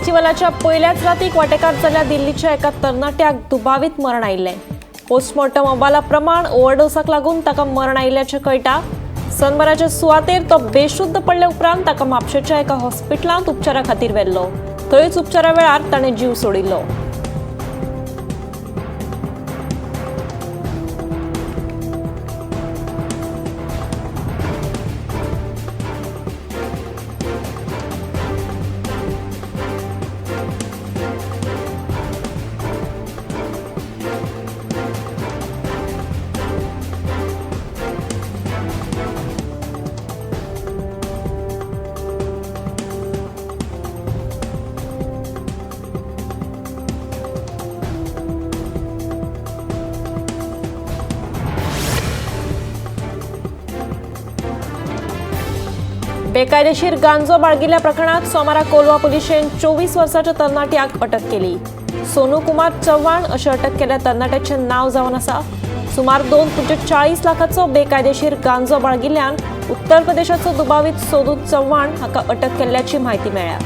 फेस्टिवलाच्या पयल्याच रातीक वांटेकार जाल्ल्या दिल्लीच्या एका तरणाट्याक दुबावीत मरण आयिल्लें. पोस्टमॉर्टम अहवाला प्रमाण ओव्हरडोसाक लागून ताका मरण आयिल्ल्याचें कळटा. सनबराचे सुवातेर तो बेशुद्ध पडले उपरांत ताका म्हापशेच्या एका हॉस्पिटलांत उपचारा खातीर व्हेल्लो. थंयच उपचारा वेळार ताणें जीव सोडिल्लो. बेकायदेशीर गांजो बाळगिल्ल्या प्रकरणात सोमारा कोलवा पुलिशेन 24 वर्साच्या तरणाट्याक अटक केली. सोनू कुमार चव्हाण अशें अटक केल्ल्या तरणाट्याचें नांव जावन आसा. सुमार 2.40 लाखाचो बेकायदेशीर गांजो बाळगिल्ल्यान उत्तर प्रदेशाचो दुबावीत सोनू चव्हाण हाका अटक केल्ल्याची म्हायती मेळ्ळ्या.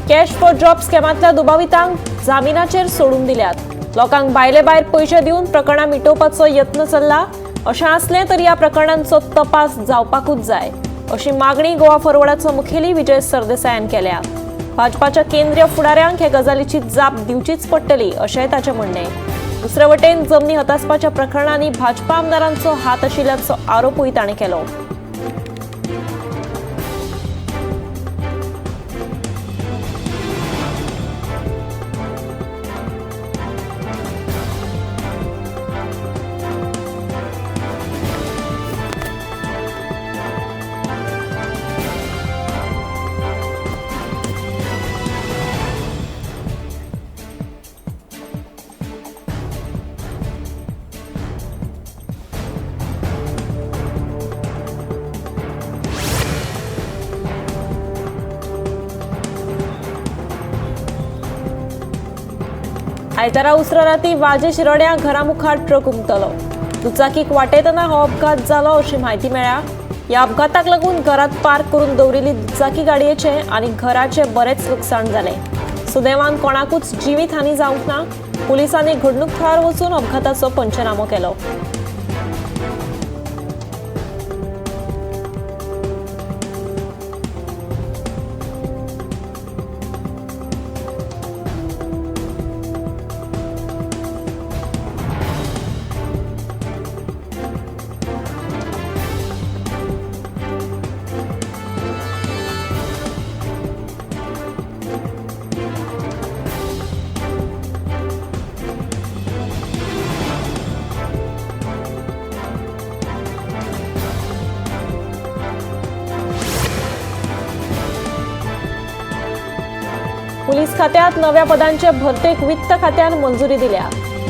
कॅश फॉर जॉब स्कॅमांतल्या दुबावितांक जामिनाचेर सोडून दिल्यात. लोकांक भायले भायर पयशे दिवन प्रकरणां मिटोवपाचो यत्न चल्ला. अशें आसलें तरी ह्या प्रकरणांचो तपास जावपाकूच जाय अशी मागणी गोवा फॉरवर्डाचो मुखेली विजय सरदेसायान केल्या. भाजपाच्या केंद्रीय फुडाऱ्यांक हे गजालीची जाप दिवचीच पडटली अशेंय ताचें म्हणणें. दुसरे वटेन जमनी हतासपाच्या प्रकरणांनी भाजपा आमदारांचो हात आशिल्ल्याचो आरोपूय ताणें केलो. आयतारा उसरा राती वाजे शिरोड्या घरा मुखार ट्रक उमटलो. दुचाकीक वाटेतना हो अपघात जालो अशी म्हायती मेळ्ळ्या. ह्या अपघाताक लागून घरात पार्क करून दवरिल्ली दुचाकी गाडयेचें आनी घराचें बरेंच लुकसाण जालें. सुदैवान कोणाकूच जिवीत हानी जावंक ना. पुलिसांनी घडणूक थळार वचून अपघाताचो पंचनामो केलो. पुलीस खात्यात नव्या पदांचे भरतेक वित्त खात्यान मंजुरी दिल्या.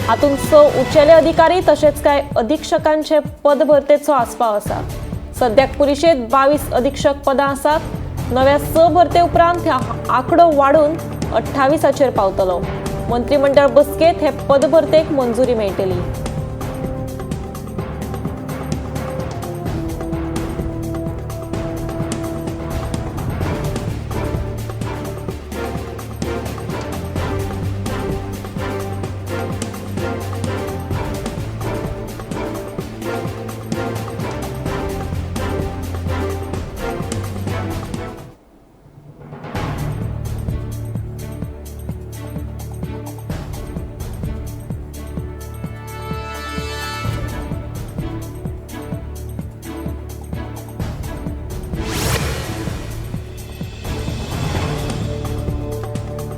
हातूंत 6 उंचेले अधिकारी तशेंच कांय अधीक्षकांचे पदभरतेचो आस्पाव आसा. सद्याक पुलिशेंत 22 अधीक्षक पदां आसात. नव्या 6 भरते उपरांत आंकडो वाडून 28 पावतलो. मंत्रिमंडळ बसकेंत हे पदभरतेक मंजुरी मेळटली.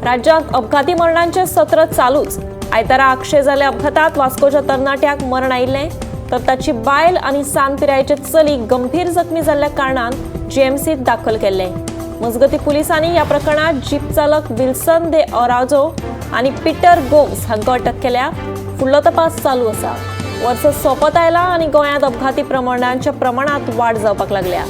राज्यात अपघाती मरणांचे सत्र चालूच. आयतारा आगशे जाल्ल्या अपघातात वास्कोच्या तरणाट्याक मरण आयिल्लें, तर ताची बायल आनी सान पिरायेचे चली गंभीर जखमी जाल्ल्या कारणान जीएमसीत दाखल केल्ले। मजगती पुलिसांनी ह्या प्रकरणात जीप चालक विल्सन दे ओराजो आनी पीटर गोम्स हांकां अटक केल्या। फुडलो तपास चालू आसा। वर्स सोंपत आयला आनी गोंयांत अपघाती प्रमाणांच्या प्रमाणांत वाड जावपाक लागल्या।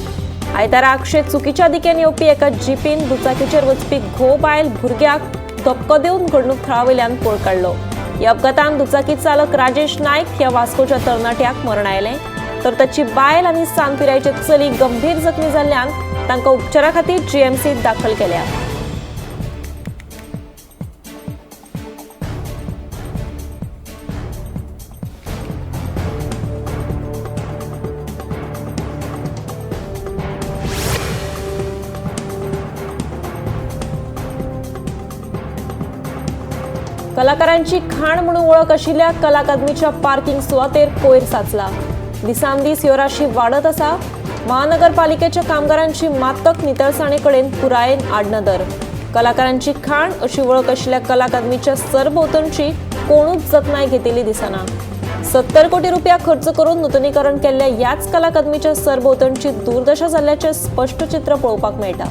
आयतारा आगशे चुकीच्या दिकेन येवपी एका जिपीन दुचाकीचेर वचपी घोव बायल भुरग्याक धपको दिवन घडणूक थळावयल्यान पळ काडलो। ह्या अपघातान दुचाकी चालक राजेश नायक ह्या वास्कोच्या तरणाट्याक मरण आयलें, तर ताची बायल आनी सान पिरायेचे चली गंभीर जखमी जाल्ल्यान तांकां उपचारा खातीर जीएमसीत दाखल केल्या। कलाकारांची खाण म्हणून वळख आशिल्ल्या कला अकादमीच्या पार्किंग सुवातेर कोयर साचला। दिसान दीस ह्यो राशी वाडत आसा। महानगरपालिकेच्या कामगारांची मातक नितळसाणे कडेन पुरायेन आडनदर। कलाकारांची खाण अशी वळख आशिल्ल्या कला अकादमीच्या सरभोंवतणची कोणूच जतनाय घेतिल्ली दिसना। 70 कोटी रुपया खर्च करून नुतनीकरण केल्ल्या ह्याच कला अकादमीच्या सरभोंवतणची दुर्दशा जाल्ल्याचें स्पश्ट चित्र पळोवपाक मेळटा।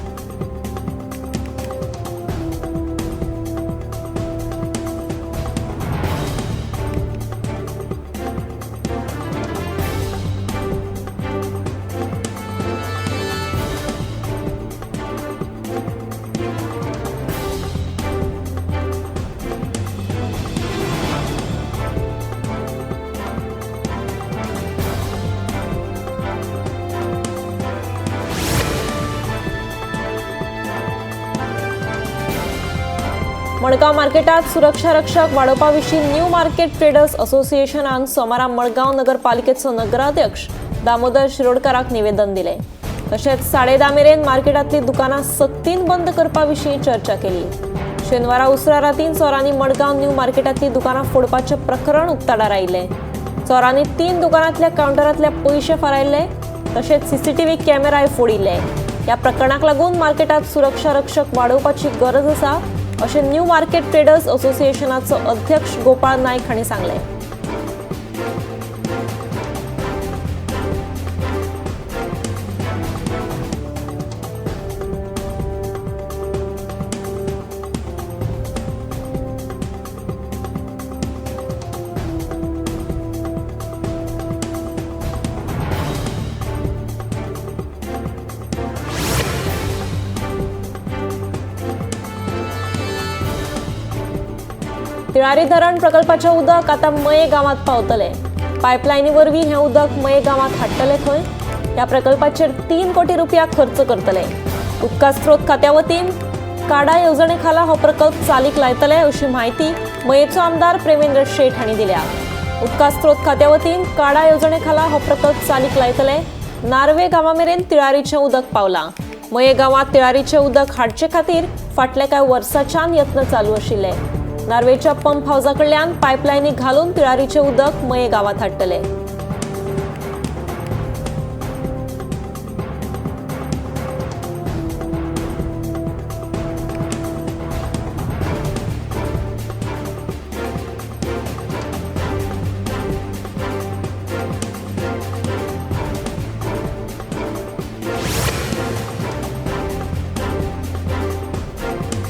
मडगांव मार्केटात सुरक्षा रक्षक वाडोवपा विशीं न्यू मार्केट ट्रेडर्स असोसिएशनान सोमारा मडगांव नगरपालिकेचो नगराध्यक्ष दामोदर शिरोडकाराक निवेदन दिलें। तशेंच 10:30 मेरेन मार्केटांतली दुकानां सक्तीन बंद करपा विशीं चर्चा केली। शेनवारा उसरा रातीन चोरांनी मडगांव न्यू मार्केटांतली दुकानां फोडपाचें प्रकरण उक्ताडार आयिल्लें। चोरांनी 3 दुकानांतल्या कावंटरांतले पयशे फारायल्ले, तशेंच सीसीटीव्ही कॅमेराय फोडिल्ले। ह्या प्रकरणाक लागून मार्केटांत सुरक्षा रक्षक वाडोवपाची गरज आसा अशें न्यू मार्केट ट्रेडर्स असोसिएशनाचो अध्यक्ष गोपाळ नायक हांणी सांगलें। तिळारी धरण प्रकल्पाचें उदक आतां मये गांवांत पावतलें। पायपलायनी वरवीं हें उदक मये गांवांत हाडटले खंय। ह्या प्रकल्पाचेर 3 कोटी रुपया खर्च करतले। उदका स्रोत खात्या वतीन काडा येवजणे खाला हो प्रकल्प चालीक लायतले अशी म्हायती मयेचो आमदार प्रेमेंद्र शेट हांणी दिल्या। उदका स्रोत खात्या वतीन काडा येवजणे खाला हो प्रकल्प चालीक लायतले। नार्वे गांवा मेरेन तिळारीचें उदक पावलां। मये गांवांत तिळारीचें उदक हाडचे खातीर फाटल्या कांय वर्सांच्यान यत्न चालू आशिल्ले। नार्वेच्या पंप हावजा कडल्यान पायपलायनी घालून तिळारीचें उदक मये गांवांत हाडटले।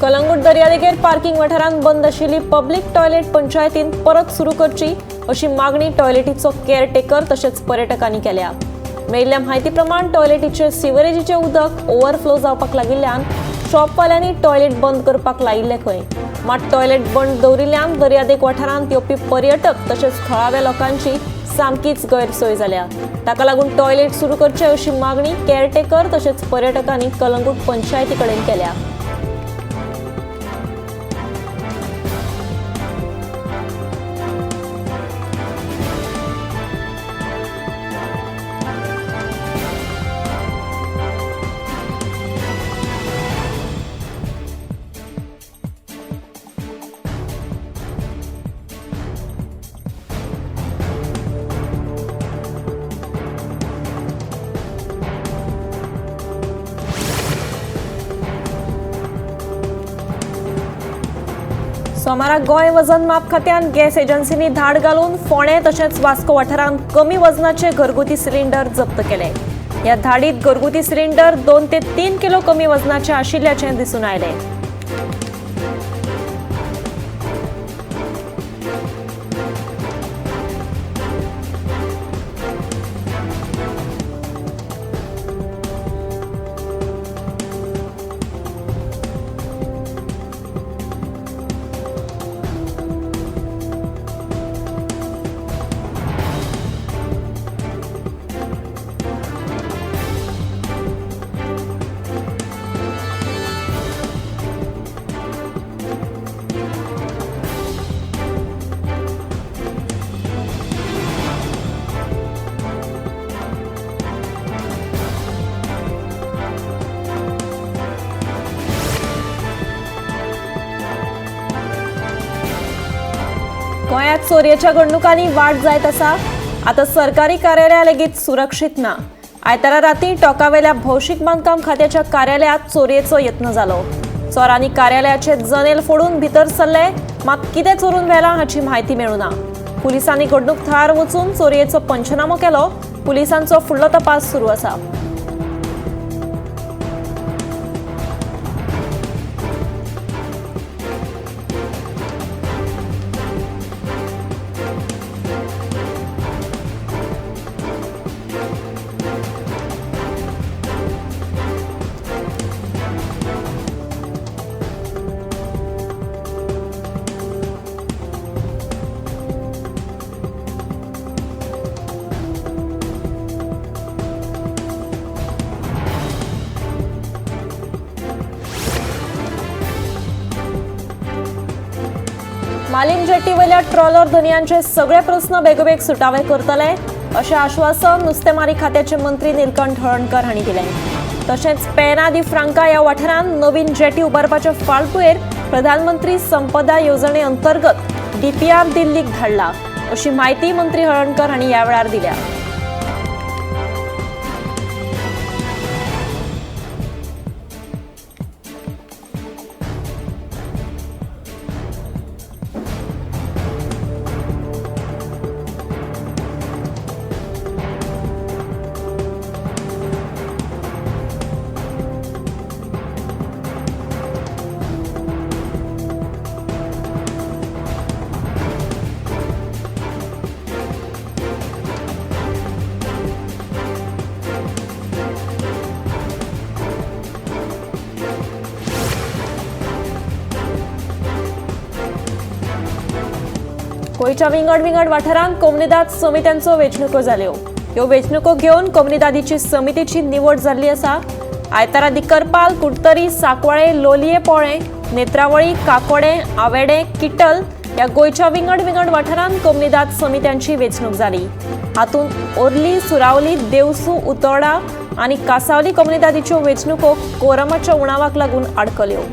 कलंगूट दर्यादेगेर पार्किंग वाठारांत बंद आशिल्ली पब्लिक टॉयलेट पंचायतीन परत सुरू करची अशी मागणी टॉयलेटीचो केअरटेकर तशेंच पर्यटकांनी केल्या। मेळिल्ल्या म्हायती प्रमाण टॉयलेटीचे सिवरेजीचें उदक ओव्हरफ्लो जावपाक लागिल्ल्यान शॉपवाल्यांनी टॉयलेट बंद करपाक लायिल्लें खंय। मात टॉयलेट बंद दवरिल्ल्यान दर्यादेग वाठारांत येवपी पर्यटक तशेंच थळाव्या लोकांची सामकीच गैरसोय जाल्या। ताका लागून टॉयलेट सुरू करचे अशी मागणी केअरटेकर तशेंच पर्यटकांनी कलंगूट पंचायती कडेन केल्या। सोमारा गोंय वजन माप खात्यान गॅस एजन्सींनी धाड घालून फोंडें तशेंच वास्को वाठारांत कमी वजनाचे घरगुती सिलिंडर जप्त केले. ह्या धाडीत घरगुती सिलिंडर 2 ते 3 किलो कमी वजनाचे आशिल्ल्याचें दिसून आयलें. गोंयांत चोरयेच्या घडणुकांनी वाड जायत आसा. आतां सरकारी कार्यालयां लेगीत सुरक्षीत ना. आयतारा राती टोकावेल्या भौशीक बांदकाम खात्याच्या कार्यालयांत चोरयेचो यत्न जालो. चोरांनी कार्यालयाचे जनेल फोडून भितर सरले, मात कितें चोरून व्हेलां हाची म्हायती मेळूना. पुलिसांनी घडणूक थळार वचून चोरयेचो पंचनामो केलो. पुलिसांचो फुडलो तपास सुरू आसा. मालीम जेटीवेल्या ट्रॉलर धनयांचे सगळे प्रस्न बेगोबेग सुटावे करतले अशें आश्वासन नुस्तेमारी खात्याचे मंत्री नीलकंठ हळर्णकर हांणी दिलें. तशेंच पेना दी फ्रांका ह्या वाठारांत नवीन जेटी उबारपाचे फाटभुंयेर प्रधानमंत्री संपदा येवजणे अंतर्गत डीपीआर दिल्लीक धाडला अशी म्हायती मंत्री हळर्णकर हांणी ह्या वेळार दिल्या. गोंयच्या विंगड विंगड वाठारांत कोमुनिदाद समित्यांचो वेंचणुको जाल्यो. ह्यो वेंचणुको घेवन कोमुनिदादीची समितीची निवड जाल्ली आसा. आयतारा दिकरपाल, कुडतरी, साकवाळे, लोलये पोळें, नेत्रावळी, काकोडे, आवेडे, किटल ह्या गोंयच्या विंगड विंगड वाठारांत कोमुनिदाद समित्यांची वेंचणूक जाली. हातूंत ओर्ली, सुरावली, देवसू, उतोडा आनी कासावली कोमुनिदादीच्यो वेंचणुको कोरमाच्या उणावाक लागून आडकल्यो.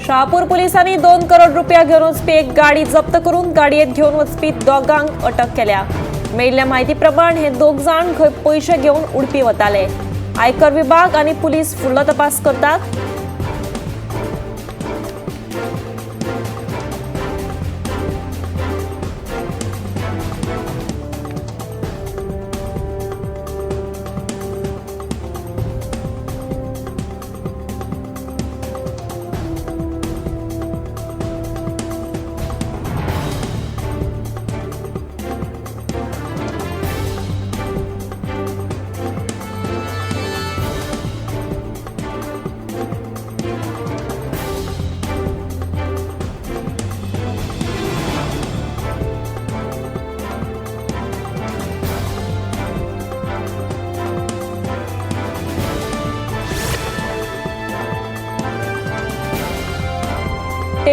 शहापूर पोलिसांनी 2 करोड रुपया घेवन वचपी एक गाडी जप्त करून गाडयेत घेवन वचपी दोगांक अटक केल्या. मेळिल्ल्या म्हायती प्रमाण हे दोग जाण खंय पयशे घेवन उडपी वताले. आयकर विभाग आनी पुलीस फुडलो तपास करतात.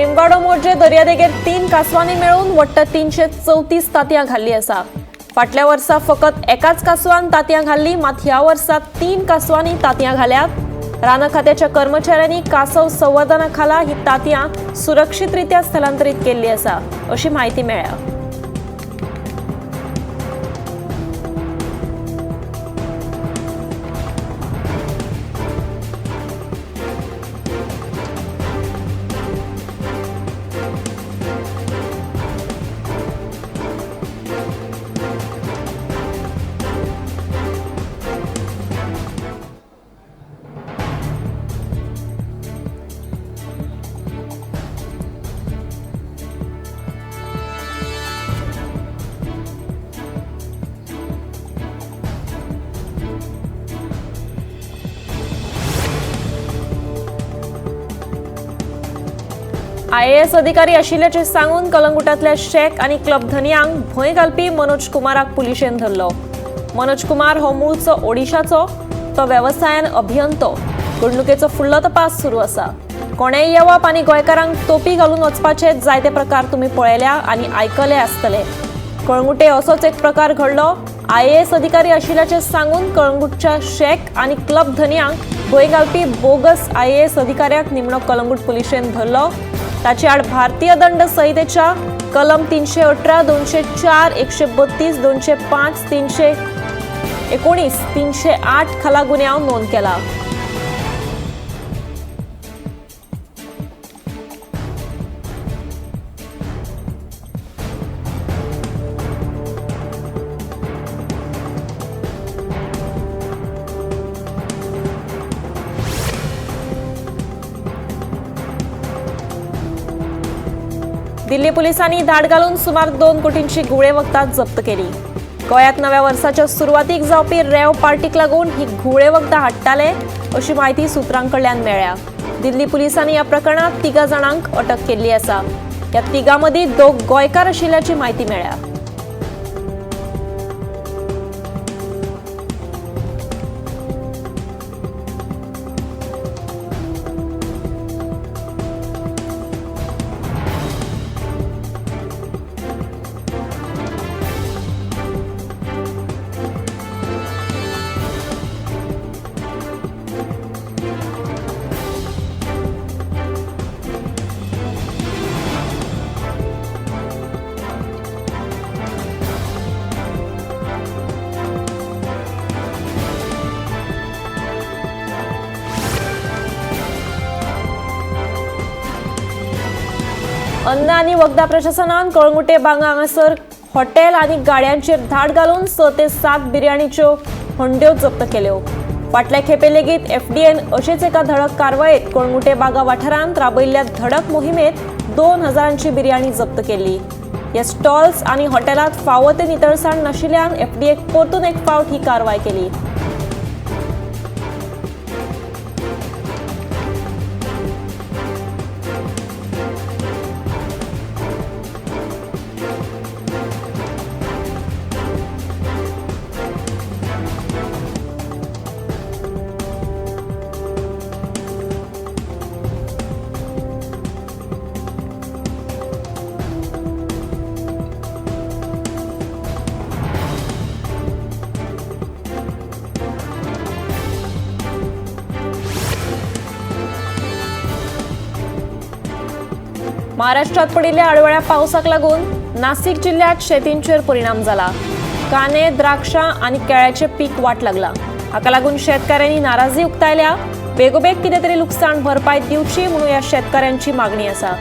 लिंबाडो मोरजे दर्यादेगेर 3 कासवांनी मेळून वट्ट 334 तांतयां घाल्ली आसा। फाटल्या वर्सा फकत एकाच कासवान तांतयां घाल्ली, मात ह्या वर्सा 3 कासवांनी तांतयां घाल्यात। रान खात्याच्या कर्मचाऱ्यांनी कासव संवर्धना खाला ही तांतयां सुरक्षितरित्या स्थलांतरीत केल्ली आसा अशी म्हायती मेळ्ळ्या। आयएएस अधिकारी आशिल्ल्याचें सांगून कलंगुटांतल्या शेक आनी क्लब धनयांक भंय घालपी मनोज कुमाराक पुलिशेन धरलो। मनोज कुमार हो मूळचो ओडिशाचो, तो वेवसायान अभियंतो। घडणुकेचो फुडलो तपास सुरू आसा। कोणेय येवप आनी गोंयकारांक तोपी घालून वचपाचे जायते प्रकार तुमी पळयल्या आनी आयकले आसतले। कळंगुटे असोच एक प्रकार घडलो। आयएएस अधिकारी आशिल्ल्याचें सांगून कळंगुटच्या शेक आनी क्लब धनयांक भंय घालपी बोगस आयएएस अधिकाऱ्याक निमणो कलंगूट पुलिशेन धरलो। ताचे आड भारतीय दंड संहितेच्या कलम 318, 204, 132, 205, 319, 308 खाला गुन्यांव नोंद केला। दिल्ली पोलिसांनी धाड घालून सुमार 2 कोटींची घुंवळे वखदां जप्त केली। गोंयांत नव्या वर्साच्या सुरवातीक जावपी रेव पार्टीक लागून ही घुंवळे वखदां हाडटाले अशी म्हायती सुत्रां कडल्यान मेळ्ळ्या। दिल्ली पोलिसांनी ह्या प्रकरणांत 3 जाणांक अटक केल्ली आसा। ह्या 3 मदीं 2 गोंयकार आशिल्ल्याची म्हायती मेळ्ळ्या। अन्न आनी वखदां प्रशासनान कळंगुटे बांगा हांगासर हॉटेल आनी गाड्यांचेर धाड घालून 6 ते 7 बिर्याणीच्यो हंड्यो जप्त केल्यो। फाटल्या खेपे लेगीत एफडीएन अशेच एका धडक कारवायेत कळंगुटे बागा वाठारांत राबयल्ल्या धडक मोहिमेत 2000ची बिर्याणी जप्त केली। ह्या स्टॉल्स आनी हॉटेलांत फावो ते नितळसाण नाशिल्ल्यान एफडीएक परतून एक फावट ही कारवाय केली। महाराष्ट्रात पडिल्ल्या आडवेळ्या पावसाक लागून नासिक जिल्ह्यात शेतींचेर परिणाम जाला। कांदे, द्राक्षां आनी केळ्याचें पीक वाट लागला। हाका लागून शेतकाऱ्यांनी नाराजी उक्तायल्या। बेगोबेग कितें तरी लुकसाण भरपाय दिवची म्हणून ह्या शेतकाऱ्यांची मागणी आसा।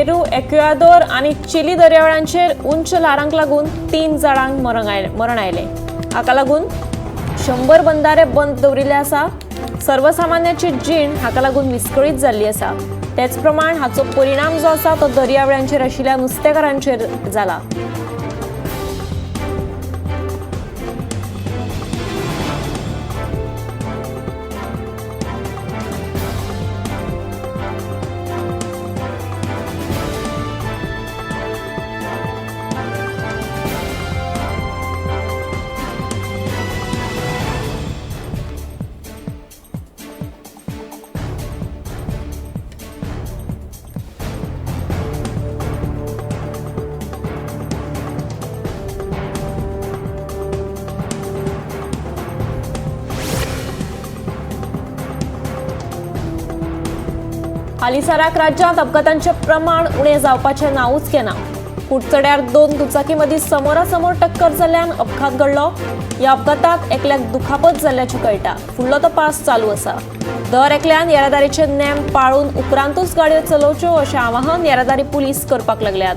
पेरू, एक्युआदोर आनी चिली दर्यावेळांचेर उंच ल्हारांक लागून 3 जाणांक मरण आयलें. हाका लागून 100 बंदारे बंद दवरिल्ले आसा. सर्वसामान्याची जीण हाका लागून विस्कळीत जाल्ली आसा. तेच प्रमाण हाचो परिणाम जो आसा तो दर्यावेळांचेर आशिल्ल्या नुस्तेकारांचेर जाला. हालींसराक राज्यांत अपघातांचें प्रमाण उणें जावपाचें नांवूच घेना. कुडचड्यार 2 दुचाकी मदीं समोरासमोर टक्कर जाल्ल्यान अपघात घडलो. ह्या अपघातांत एकल्याक दुखापत जाल्ल्याचें कळटा. फुडलो तपास चालू आसा. दर एकल्यान येरादारीचे नेम पाळून उपरांतूच गाडयो चलोवच्यो अशें आवाहन येरादारी पुलीस करपाक लागल्यात.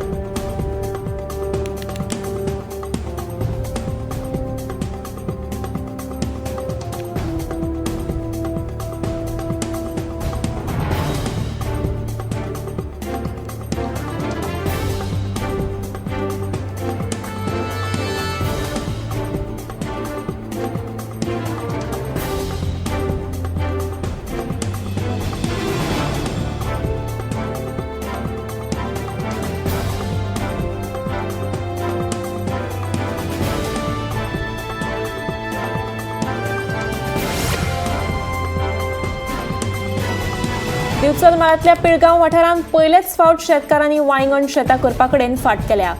दिवचल म्हालांतल्या पिळगांव वाठारांत पयलेच फावट शेतकारांनी वांयगण शेतां करपा कडेन फाट केल्या.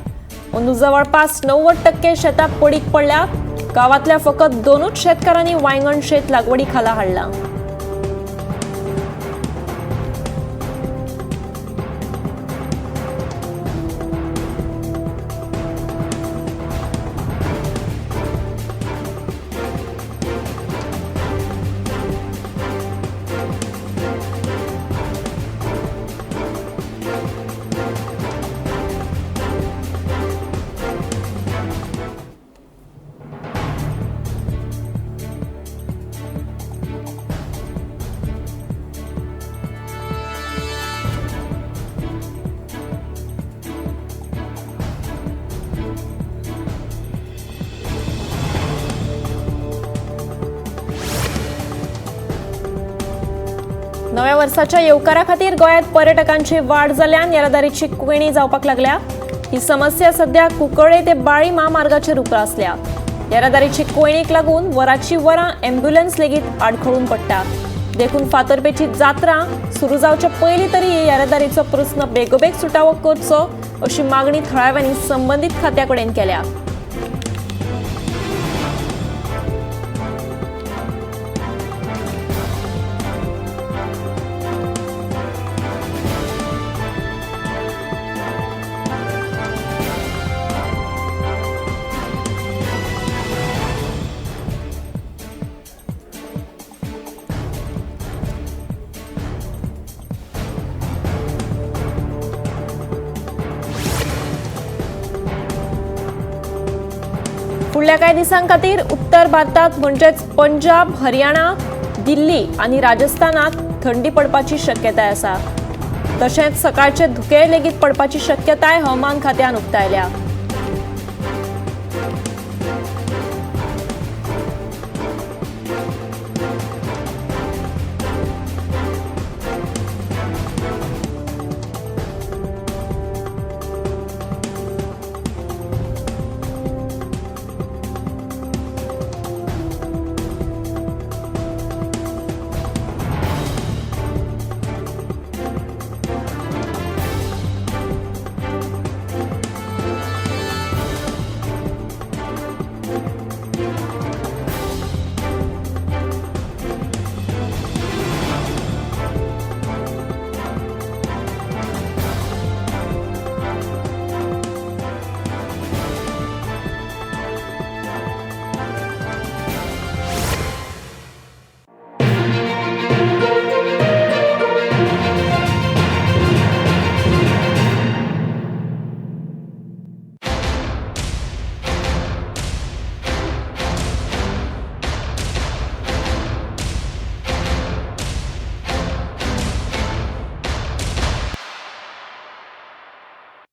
अंदू जवळपास 90% शेतां पडीक पडल्या. गांवांतल्या फकत 2 शेतकारांनी वांयगण शेत लागवडी खाला हाडलां. नव्या वर्साच्या येवकारा खातीर गोंयांत पर्यटकांची वाड जाल्ल्यान येरादारीची कोंयडी जावपाक लागल्या. ही समस्या सध्या कुंकळ्ळे ते बाळी म्हामार्गाचेर उप्रासल्या. येरादारीची कोंयडीक लागून वराची वरां ॲम्ब्युलन्स लेगीत आडखळून पडटा. देखून फातर्पेची जात्रा सुरू जावचे पयलीं तरी येरादारीचो प्रस्न बेगोबेग सुटावो करचो अशी मागणी थळाव्यांनी संबंदीत खात्या कडेन केल्या. फुडल्या कांय दिसां खातीर उत्तर भारतात म्हणजेच पंजाब, हरियाणा, दिल्ली आनी राजस्थानात थंडी पडपाची शक्यताय आसा. तशेंच सकाळचे धुके लेगीत पडपाची शक्यताय हवामान खात्यान उक्तायल्या.